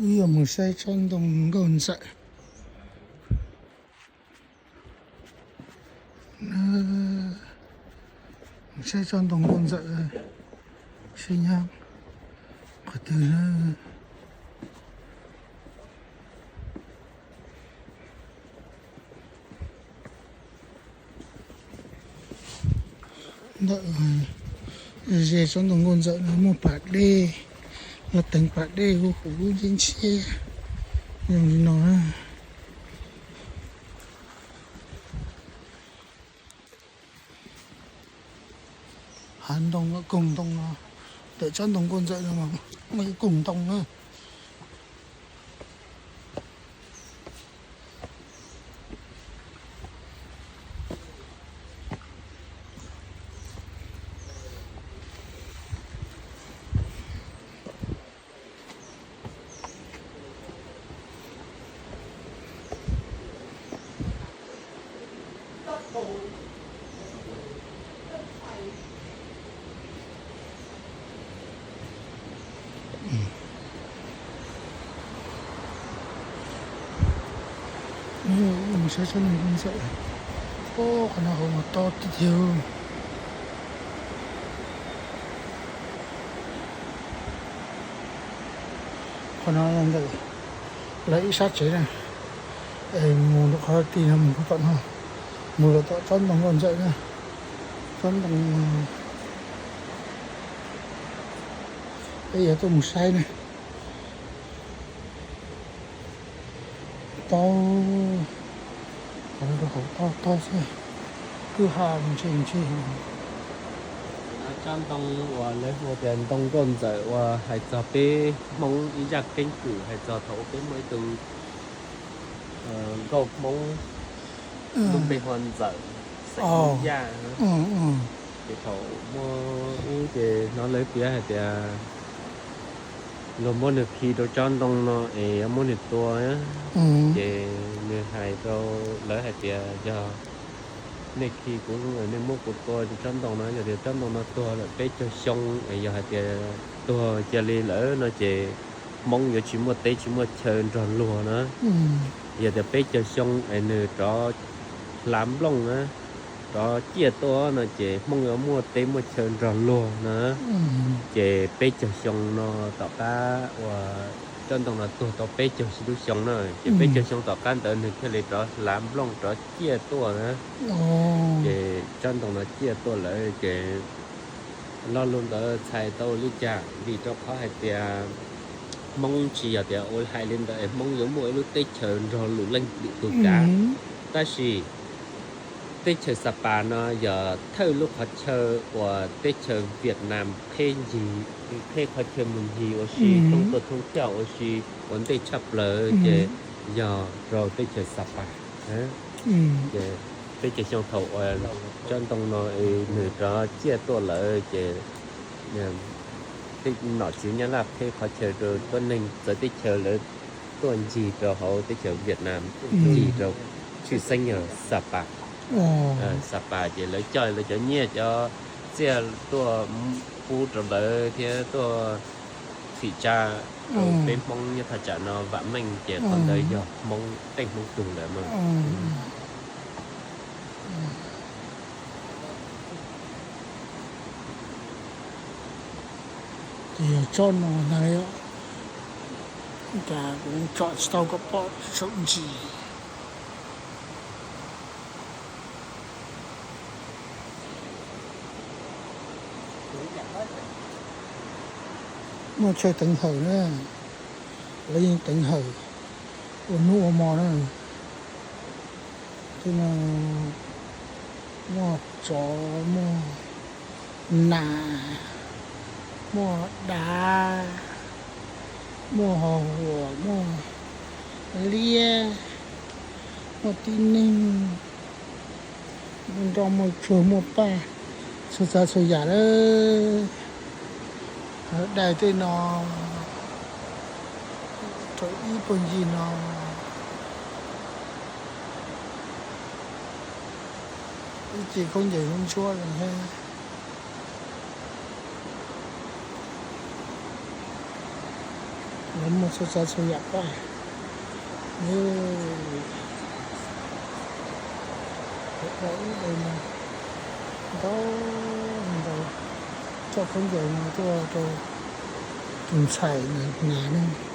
Wb yuav mus saib tsob ntoo nkauj ntxawm. Mus saib tsob ntoo nkauj ntxawm seb nyob qhov twg na. Ntawm ze tsob ntoo nkauj ntxawm no muaj pas dej, los teev pas dej huv huv lub ntshiab ntshiab zoo li no na. Hav ntoo koog ntoo no, ntawm tsob ntoo nkauj ntxawm no mas muaj ib koog ntoo na. Mus saib tsob ntoo nkauj ntxawm. Qhov no hauv mas tob tiag tiag. Qhov no ntawm lawv ib sab tsev na, mus rau qhov ti no mus rau tom no, mus rau tom tsob ntoo nkauj ntxawm na, tsob ntoo peb yuav tuaj mus saib na. Tau, rau hauv toj tog xwb, kwj ha ntseg ntseg. Tsob ntoo uas lawv hu tias ntoo nkauj ntxawm uas hais txog peb Hmoob ib zaj keeb kwm hais txog thaum peb muaj ib tug nkauj Hmoob lub npe hu ua Ntxawm xeem Hmoob Yaj. Ces thaum muaj ub ces hnov lawv piav hais tias luag muab nws khi rau tsob ntoo no es yuav muab nws tua. Ces nws hais rau lawv hais tias yog nej khi kuv, nej muab kuv tua rau tsob ntoo no, yog tias tsob ntoo no tuag lawm peb caug xyoo es yog hais tias tuag cia li lawm no ces Hmoob yuav tsis muaj teb tsis muaj chaw nrog luag na. Yog tias peb caug xyoo es nws rov hlav nplooj na, rov ciaj tuaj no ces Hmoob yuav muaj teb muaj chaw nrog luag na. Ces peb caug xyoo no tom qab uas tsob ntoo no tuag tau peb caug lub xyoo na, ces peb caug xyoo tom qab ntawd nws thiaj li rov hlav nplooj rov ciaj tuaj na. Ces tsob ntoo no ciaj tuaj lawm ces lo lus ntawd txhais tau li cas? Vim rau qhov hais tias Hmoob tsis yog tias ua hais li ntawd es Hmoob yuav muaj ib lub teb chaws nrog lwm leej lwm tus kav. Tab sis teb chaws Xa Pas no yog thawj lub qhov chaw uas teb chaws Vietnam qheb ncig, qheb qhov chaw mus ncig ua si, thoob tuaj thoob coj ua si ua ntej tshaj plaws ces yog rau teb chaws Xa Pas. Ces peb caug xyoo thaum uas tsob ntoo no nws rov ciaj tuaj lawm ces nom tswv Nyab Laj qheb qhov chaw rau tuab neeg txawv teb chaws lawv tuaj ncig rau hauv teb chaws Vietnam, ncig rau tshwj xeeb yog Xa Pas. Xa Pas ces lawv coj lawv cov nyiaj cov txiaj tuaj pub rau lawv thiab tuaj txhim tsa rau peb Hmoob nyob thaj tsam no vam meej ces qhov ntawd yog Hmoob tej Hmoob tug lawm mas. Ces yog tsob no ntag, cas kuv tsom tsis tau kom pom saum ntsis. Muaj chaw teev hawm na, lawv yeej teev hawm ua hnub ua hmo na. Tej no muaj tsov, muaj nas, muaj dav, muaj ho huam, muaj liab, muaj tib neeg, muaj nroj muaj tsuag muaj paj, txhua tsav txhua yam lawm. Dai tej no rau ib puag ncig no, ib ce khaub ncaws ntsuab ntsuab li thiab. Muaj txhua tsav txhua yam pab. Ntau ntau, ntau, coj khaub ncaws no tuaj rau tus ntxhais nas na.